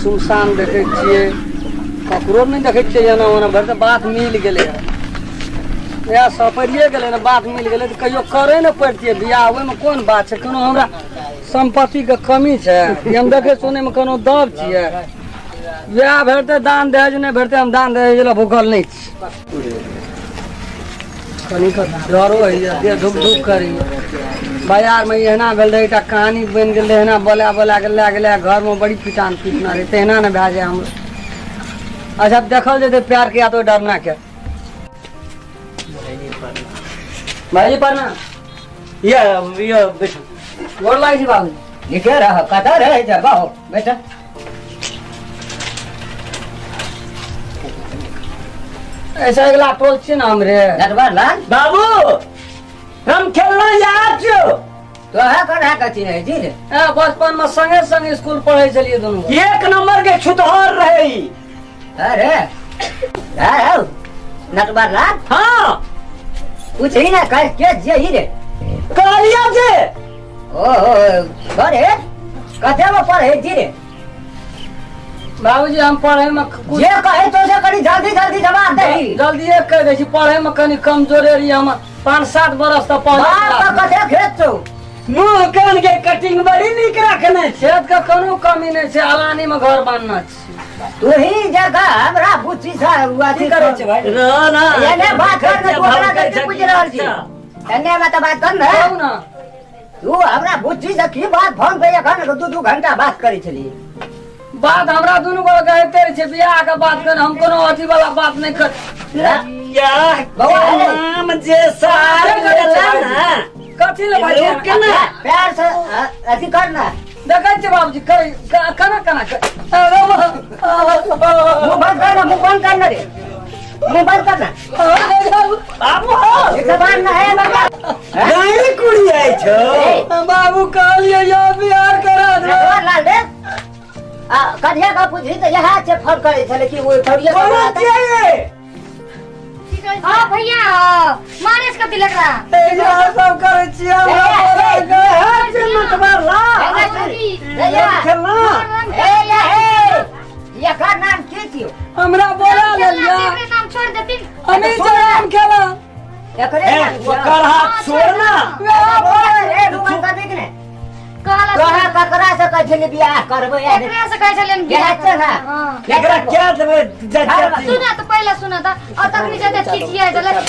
सुनसान देखै छियै, ककरो नहि देखै छियै एना ओना। भरि तऽ बात मिल गेलै हन, इएह सपरिए गेलै ने, बात मिल गेलै तऽ कहियो करै ने पड़तियै बियाह। ओहिमे कोन बात छै? कोनो हमरा सम्पत्तिके कमी छै कि हम देखै सुनैमे कोनो दब छियै? बियाह भेटतै, दान दहेज नहि भेटतै, हम दान दहेज लए भूखल नहि छी। कनिक डरो होइए, देह धुक धुक करैए। बाजारमे एहना भेल रहै, एकटा कहानी बनि गेल रहै, एहना बोला बोला के लए गेलै, घरमे बड़ी पिटान पीटना रहै, तहिना ने भए जाय हमरो। अच्छा, देखल जेतै प्यार के या तो डरना के। भाईजी प्रणाम। ये बैठो। गोर लागै छी बाबूजी। नीके रह, कतऽ रहै छै बाहो बेटा? ऐसा अगला टोल छियै ने हमरे। नटवर लाल बाबू, हम खेलना याद छौ। तोहे कना के चिन्है छी रे? ए, बचपन में संगे संगे स्कूल पढ़े छलियै दुनू। एक नंबर के छुतहर रहे ई। अरे अरे नटवर लाल। हाँ। पूछही ना कह के जे ही रे। कहलिया जे ओहो, अरे कते में पढ़े छी रे? बाबूजी, हम पढ़े में कुछ जे कहे तो से कनी जल्दी जल्दी जवाब दही। जल्दी कह दै छी, पढ़े में कनी कमजोरे रही हम, 5-7 बरस तक पढ़े। बाप का कते खेत छौ? मुंह कान के कटिंग बड़ी नीक रखने छै। खेत के कोनो कमी नहीं छै, अलानी में घर बांधना छै। तू ही जगह हमरा बुच्ची सा अथी की करै छै भाई? ना ना, एने बात कर ने, तू हमरा के पूछ रहल छी? एने में तो बात कर ने। कहू ना। तू हमरा बुच्ची से की बात फोन पे एखन दू दू घंटा बात करै छली? बात हमरा दुनू गोटे के होइते रहै छै, बियाह के बात कर, हम कोनो अथी वाला बात नहीं कर। याह, बौआ, अरे। नाम जे सार लेला ना। कथी ले भाई? रुक ना। प्यार से अथी कर ना। देखै छियै बाबूजी, करै केना केना कर। अरे मुंह बंद कर ना, मुंह बंद कर ना रे, मुंह बंद कर ना। बाबू हो। एक जबान ना है बाबा। गाड़ी कुड़ी आई छो। बाबू, कहलियै यौ बियाह करा दे। नटवर लाल रे, आ कन्या का पूछी तऽ इएह छै, फोन करै छलै कि ओ थोड़िए। कोना छियै? हाँ भैया, मारे इसका तिलक रहा। इएह सब करै छियै हमरा बोला के। हे जे नटवर लाल खेलना। एकर नाम की छियौ? हमरा बोला लेलियै। एकरे नाम छोड़ देथिन। हमी जराम खेला। एकरे ए, नाम छियौ? ओकर हाथ छोड़ ना। ए, मुँह बंद कर दे कि ने? कहला। तोरा ककरा से कहै छली बियाह करबै? एकरे से कहै छलियन बियाह इएह छै ने। हाँ। एकरा क्या देबै? सुना तो पहले सुना था और तखनी जते चिचिया छले क्या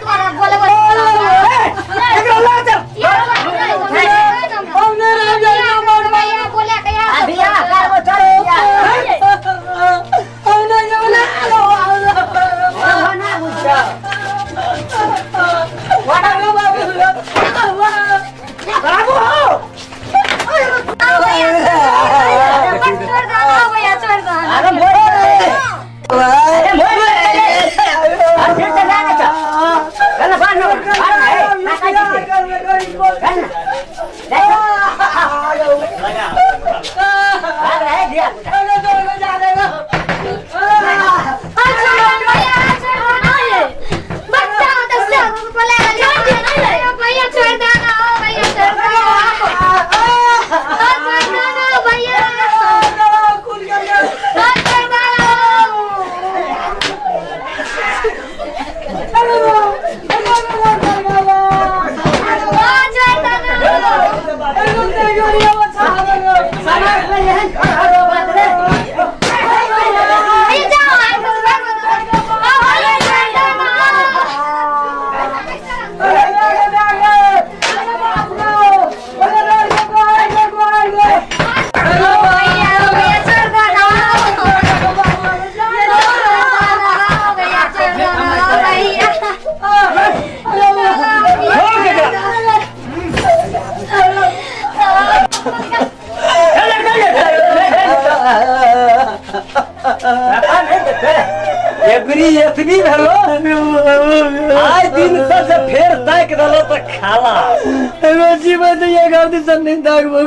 द्वारा बोले? एकरा ला चल। हम नहि रहि जाइब। भैया बोले के आ बियाह करबो, चल बियाह। हम नहि जेबै ना। ओहो ना बुझौ। बाबू हो। छोड़ दो भैया, छोड़ दो। अरे मोर, अरे मोर, अरे फिर से जाना चल। चल ना, बाहर ना, बाहर ना, ए, ना काहे छी? चल ना। देख। बाहर रहे, धिया पुता। बच्चा तो सब बोले भैया छोड़ दो ना, भैया छोड़ दो, छोड़ दो ना भैया, छोड़ दो। छोड़ दो भैया, जाओ। भैया भैया छोड़ दो ना, भैया छोड़ दो ना भैया। एबरी एतबी भेलो, आइ दिन से जे फेर ताकि देलो तऽ खाला। जीवन ये घर दिसन नहीं दागबो। ए,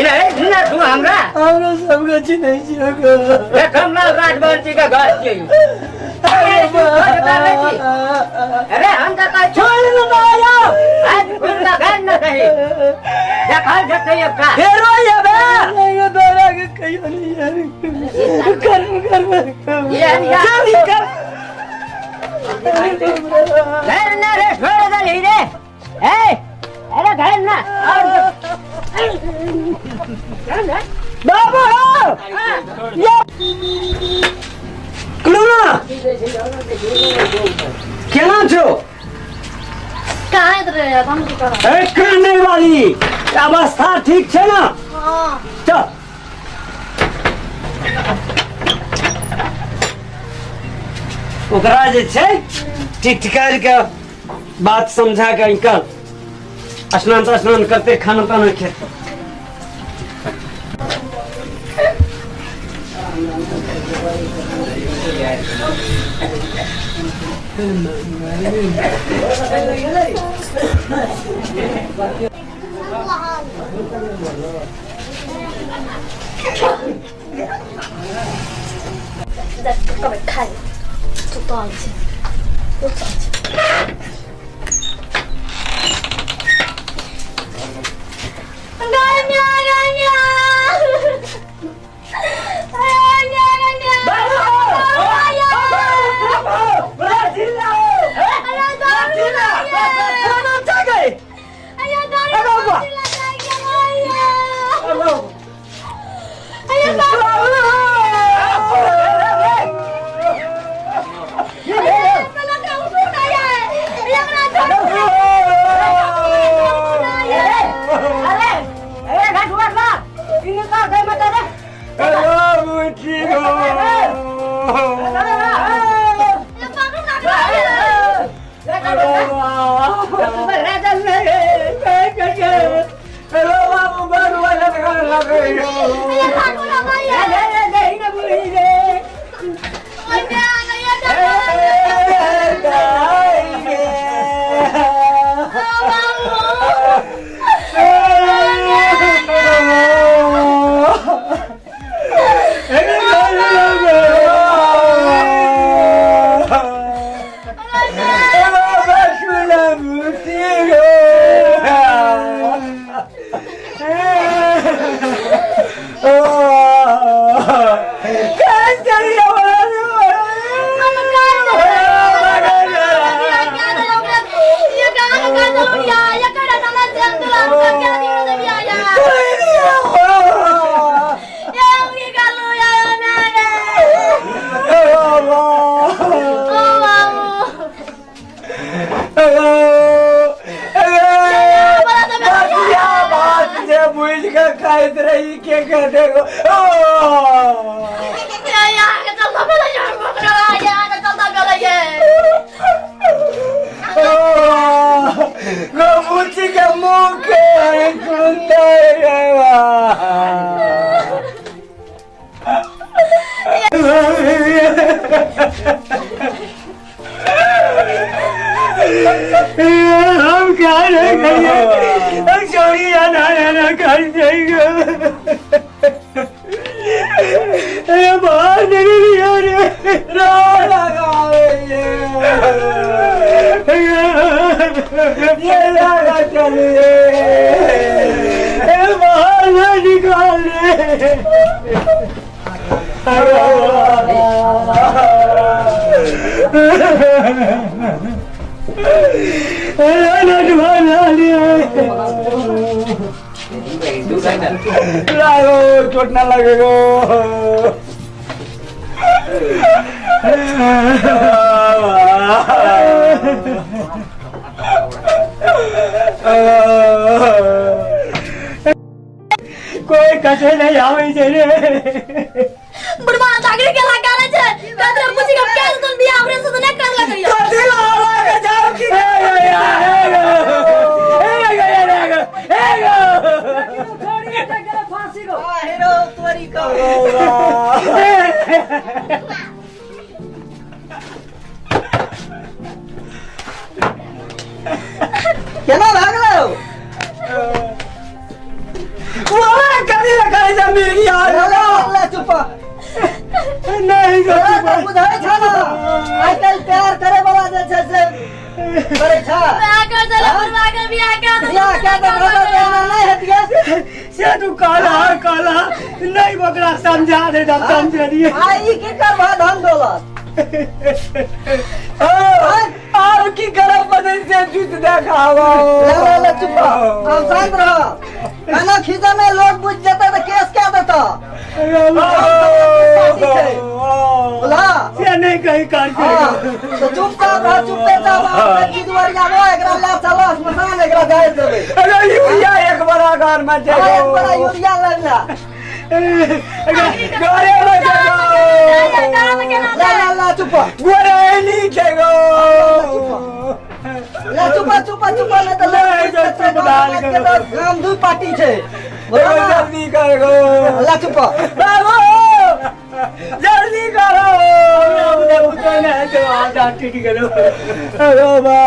इने, ए, सुन तू हमरा। हमरा सबके चिन्है छियै। देखम ना, राजवंशी के घर छियै। अरे हम तऽ कहै छी छोड़ ना यौ। आज हुनका घर न। दही देखल जतै अब का फेरो एबे नहीं दोरा के कहियो नहीं यार करम करम ये निकाल। चल निकल घर ना रे छोड़ दही रे ए अरे घर ना और चल ना बाबू ये कलुना केना छौ कहाँ रहे यार हम की करब ए काने वाली अवस्था ठीक छै ना हाँ चल ओकरा जे छै टिटकार के बात समझा के निकल स्नान तस्नान करते खाना ताना खेते कबै खाइ सुतल छै सुतल छै गन्या गन्या गन्या गन्या अरे अरे घाट उठ बा इनका गए मत रे हम क्या हम छोड़ी आना आना कर जाएगा अरे बाहर निकल यार रो लगा ये लगा चलिए बाहर ना निकाल लागो चोट ना लगेगो कोई कसे नहीं आवे छै रे बुढ़वा जागरी के लगा रहे छे कहते पूछी के क्या तुम बियाह हमरे से तो नहीं कर लग रही कथी लावा के जाओ की फांसी को हेरो तोरी को केना भागलो कथी लगा जा मिर्गी आ भागला चुप नहीं तोरा तऽ बुझै छ न आइ काल्हि प्यार करे वाला जे छै से करै छ बियाह कर देले बुढ़वा के बियाह कर बियाह कए कऽ भगत एना नहि हेतियै। से तू कहला कहला नहीं, ओकरा समझा दे तब समझे। आ ई की करबह धन दौलत? आर की करब बदल से जुत देखावा। ले ले ले, चुप रह, आब शांत रह। खाना खींचा में लोग बुझ जेतै तऽ केस कए देतऽ। बुझला? से नहीं कहीं कर। हाँ, तऽ चुपचाप रह, चुपे चाप। आब की दुआरी आबो, एकरा लए चलो श्मशान, एकरा जाय देबै। अरे यूरिया एक बड़ा घर में हाँ, एक बड़ा यूरिया लग ला। घरे में जाओ। ला ला ला, चुप। गोरे नहीं छै गो। ला, चुप चुप चुप, नहीं तऽ लोग नहीं, बुझि जेतै। चुप दाल गाँव समाज के करो। तऽ गाम दू पार्टी छै, बुझला ना? जल्दी कर गो। ला, चुप। बाबू, जल्दी करो। अरे बा,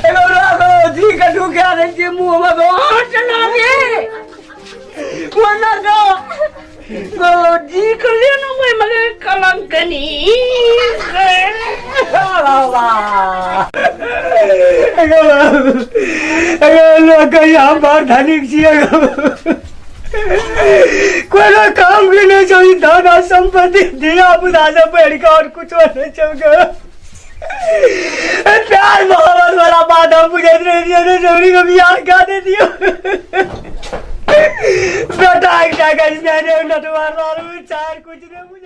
एगो राखो जी के ढुका दै छियै मुँह में गो चला गे ओना गो गो जी के लेनो ओहि में कलंकनी। बाबा। एगो एगो लोग कहीं हम बड़ धनिक छियै, कोनो काम के नहीं छौ। ई धन आ संपत्ति धिया पुता से बढ़ि कऽ और कुछो नहीं छौ गो। प्यार मोहब्बत वाला बात हम बुझैत रहे छियै रे, छौड़ी के बियाह कए दे दियौ। बेटा एकटा के नटवर लालू चार कुछ नहीं बुझ।